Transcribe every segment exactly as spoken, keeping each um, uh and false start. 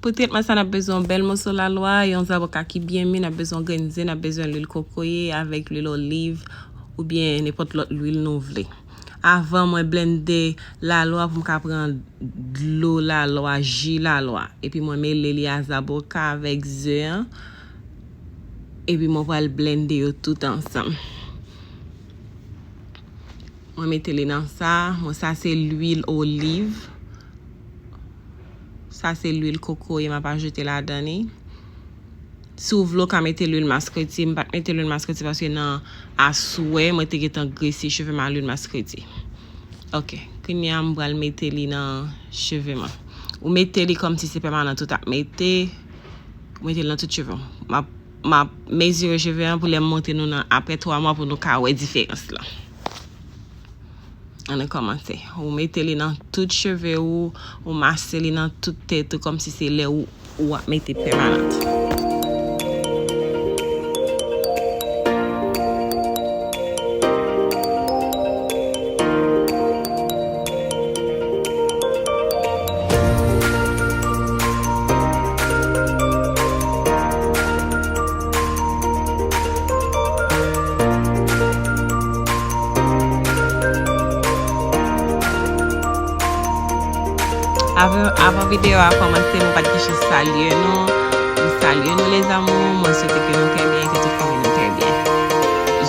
Pou tretman sa, n ap bezwen yon bèl moso lalwa, yon zaboka ki byen mi, n ap bezwen yon grenn ze, n ap bezwen lwil kokoye avèk lwil oliv oubyen nenpòt lòt lwil nou vle. Avan mwen blende lalwa pou m ka pran dlo lalwa, ji lalwa. Epi mwen mele li a zaboka avèk ze an. Epi mwen pral blende yo tout ansanm. Mwen mete li nan sa. Mwen, sa se lwil oliv. Sa se lwil kokoye m ap ajoute ladan li. Si w vle, w ka mete lwil maskreti. M pa t mete lwil maskreti paske nan aswè, mwen te gentan grese cheve m a lwil maskreti. Ok, kounye a m pral mete li nan cheve mwen. Ou mete li kòmsi se pèmanan ou t ap mete. Ou mete l nan tout cheve w. M ap, m ap mezire cheve an pou lè m montre nou nan apre twa mwa pou nou ka wè diferans lan. Ann kòmanse. Ou mete li nan tout cheve ou, ou mase li nan tout tèt ou, kòmsi se lè ou, ou ap mete pèmanant. Avan, avan videyo a kòmanse, mwen pa t gen chans salye nou. M salye nou, les amours. Mwen swete ke nou trè byen, ke tout fanmi nou trè byen.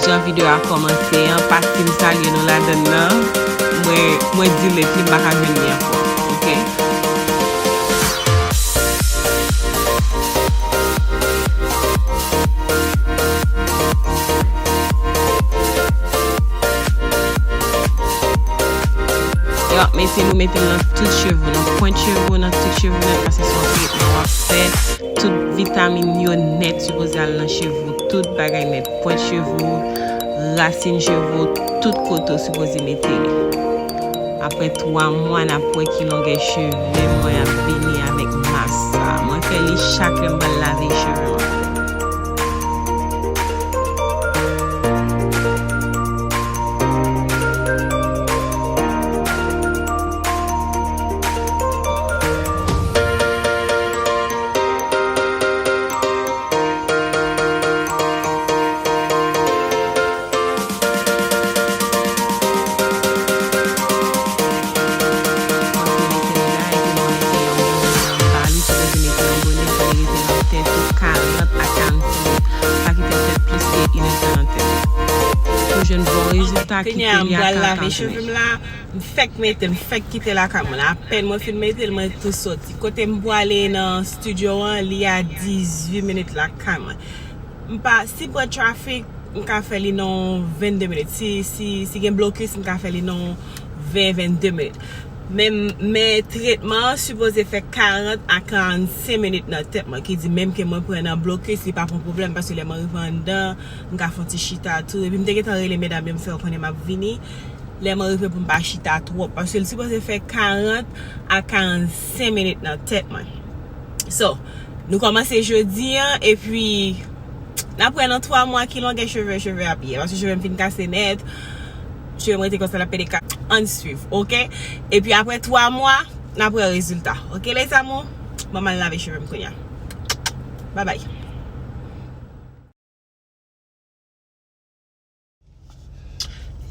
Jan videyo a kòmanse an, pa si m salye nou ladann nan, mwen, mwen delete li, m pa ka jwenn li ankò. Ok? Yo, mete nou mete l nan tout cheve w, nan pwent cheve w, nan tout cheve w nèt, paske se yon tretman w ap fè. Tout vitamin yo nèt sipoze al nan cheve w, tout bagay nèt, pwent cheve w, rasin cheve w, tout kote w sipoze mete li. Apre twa mwa, n ap wè ki longè cheve mwen ap vini avèk mas sa. Mwen fè li chak lè m pral lave cheve mwen. Mwen te mete l la, epi mwen mete yon bonè anba li, sipoze mete yon bonè pou li rete nan tèt ou karant a karannsenk minit. Pa kite l fè plis ke inèdtan nan tèt ou. Pou jwenn bon rezilta, kite li a karant a karannsenk minit. M fèk mete l, m fèk kite lakay mwen. Apèn mwen fin mete l, mwen tou soti. Kote m pwale nan estidyo an, li a dizuit minit lakay mwen. M pa, si pran trafik, m ka fè li nan vennde minit. Si, si, si gen blokis, m ka fè li nan ven, vennde minit. Men, men tretman an sipoze fè karant a karannsenk minit nan tèt mwen, ki di menm ke mwen pran nan blokis, li pa pran pwoblèm, paske lè mwen rive anndan, m ka fè yon ti chita tou. Epi m te gentan rele medam yo, m fè yo konnen m ap vini. Lè mwen rive pou m pa chita twòp, paske l sipoze fè karant a karannsenk minit nan tèt mwen. So, nou kòmanse jodi an, epi n ap wè nan twa mwa ki longè cheve, cheve ap ye. Paske cheve m fin kase nèt, cheve m rete konsa, l ap pede ka. Ann swiv, ok? Epi apre twa mwa, n ap wè rezilta. Ok, les amours? Bon, m al lave cheve m kounye a. Babay.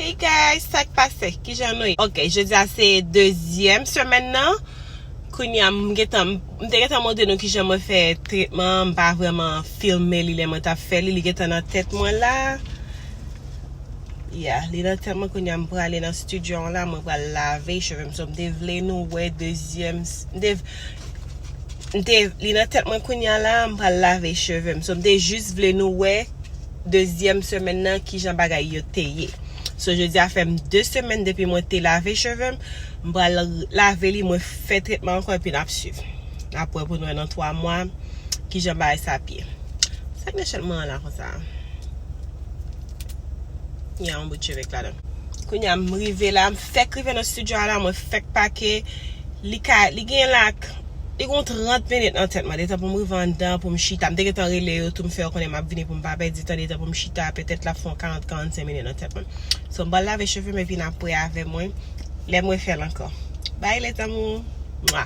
Hey guys, sa k pase? Kijan nou ye? Ok, jodi a se dezyèm semèn nan. Kounye a, m gentan, m te gentan montre nou kijan mwen fè tretman an, m pa vrèman filme li lè mwen t ap fè li, li gentan nan tèt mwen la. Yeah, li nan tèt mwen, kounye a m prale nan estidyo an la, mwen pral lave cheve m. So, m te vle nou wè dezyèm, m te, m te, li nan tèt mwen kounye a la, m pral lave cheve m. So, m te jis vle nou wè dezyèm semèn nan, kijan bagay yo te ye. So, jodi a fè m de semèn depi mwen te lave cheve m, m pral lave li, mwen fè tretman ankò, epi n ap swiv. N ap wè pou nou wè nan twa mwa, kijan bagay sa ap ye. Sa k nan chèn mwen an la konsa? Gen yon bout cheve k ladan. Kounye a, m rive la, m fèk rive nan estidyo a la, mwen fèk pake. Li ka, li gen la, li gen trant minit nan tèt mwen, detan pou m rive anndan, pou m chita. M te gentan rele yo tou, m fè yo konnen m ap vini pou m pa pèdi tan, detan pou m chita, petèt l ap fè yon karant, karannsenk minit nan tèt mwen. So, m pral lave cheve m, epi n ap prè avè mwen, lè mwen fè l ankò. Bye, les amours. Mwa.